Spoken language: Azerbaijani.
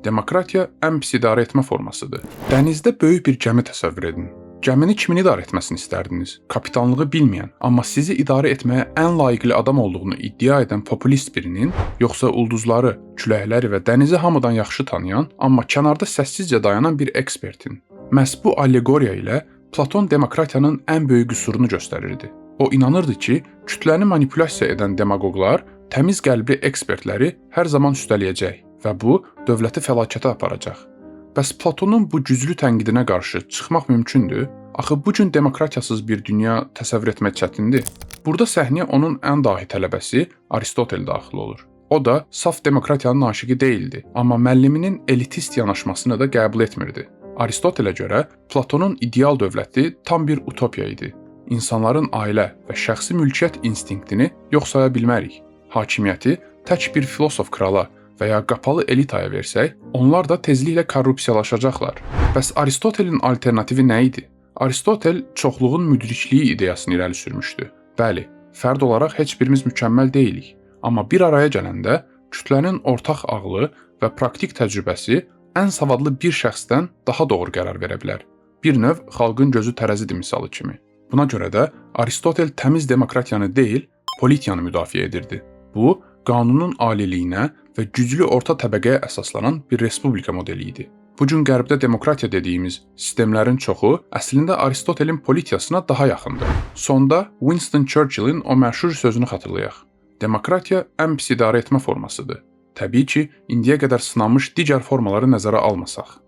Demokratiya ən pis idarə etmə formasıdır. Dənizdə böyük bir gəmi təsəvvür edin. Gəmini kimin idarə etməsini istərdiniz? Kapitanlığı bilməyən, amma sizi idarə etməyə ən layiqli adam olduğunu iddia edən populist birinin, yoxsa ulduzları, küləkləri və dənizi hamıdan yaxşı tanıyan, amma kənarda səssizcə dayanan bir ekspertin? Məhz bu allegoriya ilə Platon demokratiyanın ən böyük qüsurunu göstərirdi. O inanırdı ki, kütləni manipulyasiya edən demaqoqlar təmiz qəlbli ekspertləri hər zaman üstələyəcək və bu dövləti fəlakətə aparacaq. Bəs Platonun bu güclü tənqidinə qarşı çıxmaq mümkündür? Axı bu gün demokratiyasız bir dünya təsəvvür etmək çətindir. Burada səhnəyə onun ən dahi tələbəsi Aristotel daxil olur. O da saf demokratiyanın aşiqi deyildi, amma müəlliminin elitist yanaşmasını da qəbul etmirdi. Aristotelə görə Platonun ideal dövləti tam bir utopiya idi. İnsanların ailə və şəxsi mülkiyyət instinktini yox saya bilmərik. Hakimiyyəti tək bir filosof krala və ya qapalı elitaya versək, onlar da tezliklə korrupsiyalaşacaqlar. Bəs Aristotelin alternativi nə idi? Aristotel çoxluğun müdrikliyi ideyasını irəli sürmüşdü. Bəli, fərd olaraq heç birimiz mükəmməl deyilik, amma bir araya gələndə kütlənin ortaq ağlı və praktik təcrübəsi ən savadlı bir şəxsdən daha doğru qərar verə bilər. Bir növ xalqın gözü tərəzidir misalı kimi. Buna görə də Aristotel təmiz demokratiyanı deyil, politiyanı müdafiə edirdi. Bu, qanunun aliliyinə və güclü orta təbəqəyə əsaslanan bir respublika modeli idi. Bu gün Qərbdə demokratiya dediyimiz sistemlərin çoxu əslində Aristotelin politiyasına daha yaxındır. Sonda Winston Churchillin o məşhur sözünü xatırlayaq. Demokratiya ən pis idarə etmə formasıdır. Təbii ki, indiyə qədər sınanmış digər formaları nəzərə almasaq.